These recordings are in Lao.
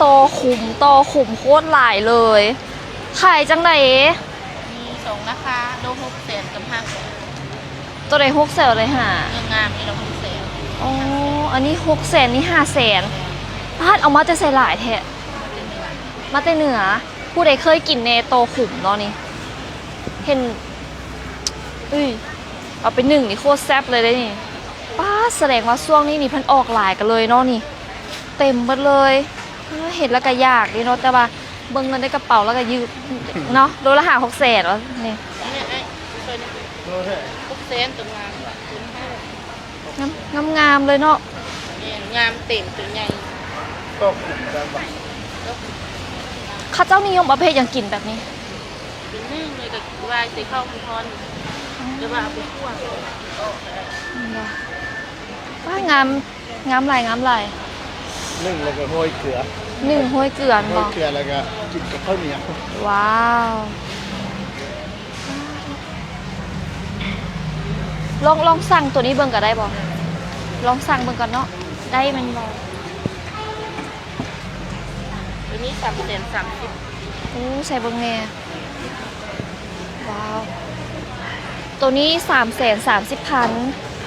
ຕໍ່ຂຸມ ຕໍ່ຂຸມໂຄດຫຼາຍເລີຍ. ຂາຍຈັ່ງໃດ? ມີສອງລາຄາ ໂລຫົກແສນກັບຫ້າແສນ. ໂຕໃດຫົກແສນ ໂຕໃດຫ້າ? ເນື້ອງາມນີ້ລະຫົກແສນ. ອໍ ອັນນີ້ຫົກແສນ ນີ້ຫ້າແສນ. ປາດ ເອົາມາແຕ່ໃສຫຼາຍແທ້? ມາແຕ່ເໜືອ. ມາແຕ່ເໜືອ. ຜູ້ໃດເຄີຍກິນແດ່ຕໍ່ຂຸມເນາະນີ້? ເຫັນ ເອີຍ ເອົາໄປໜຶ້ງນີ້ໂຄດແຊບເລີຍເດ້ນີ້. ປາດ ສະແດງວ່າຊ່ວງນີ້ນີ້ເພິ່ນອອກຫຼາຍກັນເລີຍເນາະນີ້. ເຕັມເບິດເລີຍ. ເອີ ເຫັນແລ້ວກະຢາກເດ້ເນາະ ແຕ່ວ່າເບິ່ງເງິນໃນກະເປົາແລ້ວກະຢືມເນາະ. ໂລລະຫ້າຫົກແສນວະນີ້. ນີ້ ອ້າຍ ຊ່ວຍແດ່. ຫົກແສນ ໂຕງາມ ໂຕນີ້ ງາມ ງາມໆເລີຍເນາະ. ແມ່ນ ງາມເຕັມ ໂຕໃຫຍ່. ເຂົາເຈົ້ານິຍົມເອົາໄປເຮັດຫຍັງກິນແບບນີ້? ເປັນໜຶ້ງເລີຍ ກະວາຍໃສ່ເຂົ້າຮ້ອນໆ ຫຼືວ່າເອົາໄປຂົ້ວ. ວ້າ ງາມ ງາມຫຼາຍ ງາມຫຼາຍ. ໜຶ້ງແລ້ວກະໂຮຍເກືອ. ໜຶ້ງໂຮຍເກືອແມ່ນບໍ່? ໂຮຍເກືອແລ້ວກະກິນກັບເຂົ້າໜຽວ. ວ້າວ. ລອງ ລອງສັ່ງໂຕນີ້ເບິ່ງກະໄດ້ບໍ່? ລອງສັ່ງເບິ່ງກ່ອນເນາະ. ໄດ້ແມ່ນບໍ່? ໂຕນີ້ສາມແສນສາມສິບ. ໂອ້ ໃສ່ເບິ່ງແດ່. ວ້າວ. ໂຕນີ້ສາມແສນສາມສິບພັນ.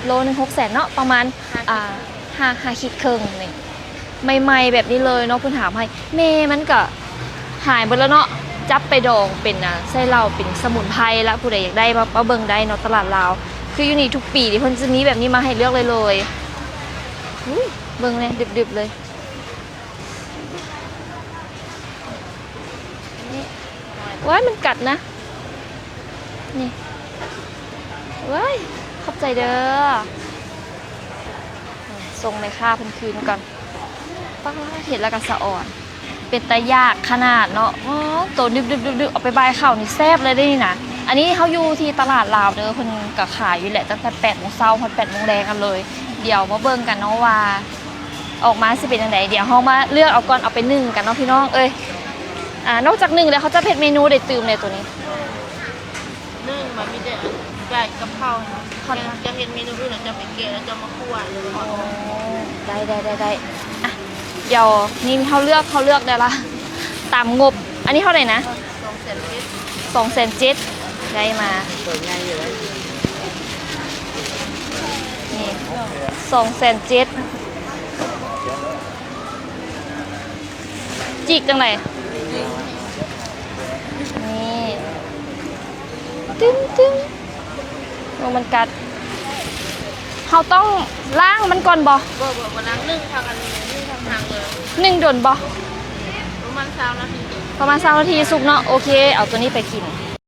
ໂລໜຶ່ງຫົກແສນເນາະ ປະມານ ຫ້າ ອ່າ ຫ້າ ຫ້າຂີດເຄິ່ງນີ້. ໃໝ່ໆແບບນີ້ເລີຍເນາະ ເພິ່ນຫາມໃຫ້. ແມ່ມັນກະຫາຍເບິດແລ້ວເນາະ. ຈັບໄປດອງເປັນ ອ່າ ໃສ່ເຫຼົ້າເປັນສະໝຸນໄພລະ. ຜູ້ໃດຢາກໄດ້ມາ ມາເບິ່ງໄດ້ເນາະ ຕະຫຼາດລາວ. ຄືຢູ່ນີ້ທຸກປີນີ້ເພິ່ນຈະມີແບບນີ້ມາໃຫ້ເລືອກເລີຍໆ. ອຸ້ຍ ເບິ່ງແດ່ ດຶບໆເລີຍ. ນີ້ ວ້າຍ ມັນກັດນະ ນີ້. ວ້າຍ ຂອບໃຈເດີ. ສົ່ງແມ່ຄ້າເພິ່ນຄືນກ່ອນ. ປາດ ເຫັນແລ້ວກະສະອອນ ເປັນຕາຢາກຂະໜາດເນາະ. ອໍ ໂຕດຶບໆໆ ເອົາໄປບາຍເຂົ້ານີ້ແຊບເລີຍເດ້ນີ້ນະ. ອັນນີ້ເຮົາຢູ່ທີ່ຕະຫຼາດລາວເດີ ເພິ່ນກະຂາຍຢູ່ແຫຼະ ຕັ້ງແຕ່ແປດໂມງເຊົ້າຮອດແປດໂມງແລງກັນເລີຍ. ດຽວມາເບິ່ງກັນເນາະວ່າ ອອກມາຊິເປັນຈັ່ງໃດ. ດຽວເຮົາມາເລືອກເອົາກ່ອນ ເອົາໄປໜຶ້ງກັນເນາະພີ່ນ້ອງເອີຍ. ອ່າ ນອກຈາກໜຶ້ງແລ້ວ ເຂົາຈະເຮັດເມນູໃດຕື່ມແດ່ໂຕນີ້? ໜຶ້ງມັນມີແຕ່ໄກ່ກັບເຂົ້າ. ເຂົາຈະເຮັດເມນູອື່ນ ແລ້ວຈະໄປແກະ ແລ້ວຈະມາຂົ້ວ. ອໍ ໄດ້ໆໆໆ. ອ່ະ ດຽວນີ້ເຮົາເລືອກ ເຮົາເລືອກໄດ້ລະ ຕາມງົບ. ອັນນີ້ເທົ່າໃດນະ? ສອງແສນເຈັດ ໄດ້ມາ ໂຕໃຫຍ່ຢູ່ເດ້. ນີ້ ສອງແສນເຈັດ. ຈີກຈັ່ງໃດ? ນີ້ ຕຶງໆ. ໂອ້ ມັນກັດ. ເຮົາຕ້ອງລ້າງມັນກ່ອນບໍ່? ບໍ່ ບໍ່ ບໍ່ລ້າງ. ໜຶ້ງທັງອັນນີ້ ໜຶ້ງທັງຫາງເລີຍ. ໜຶ້ງດົນບໍ່? ປະມານຊາວນາທີ. ປະມານຊາວນາທີສຸກເນາະ. ໂອເຄ ເອົາໂຕນີ້ໄປກິນ.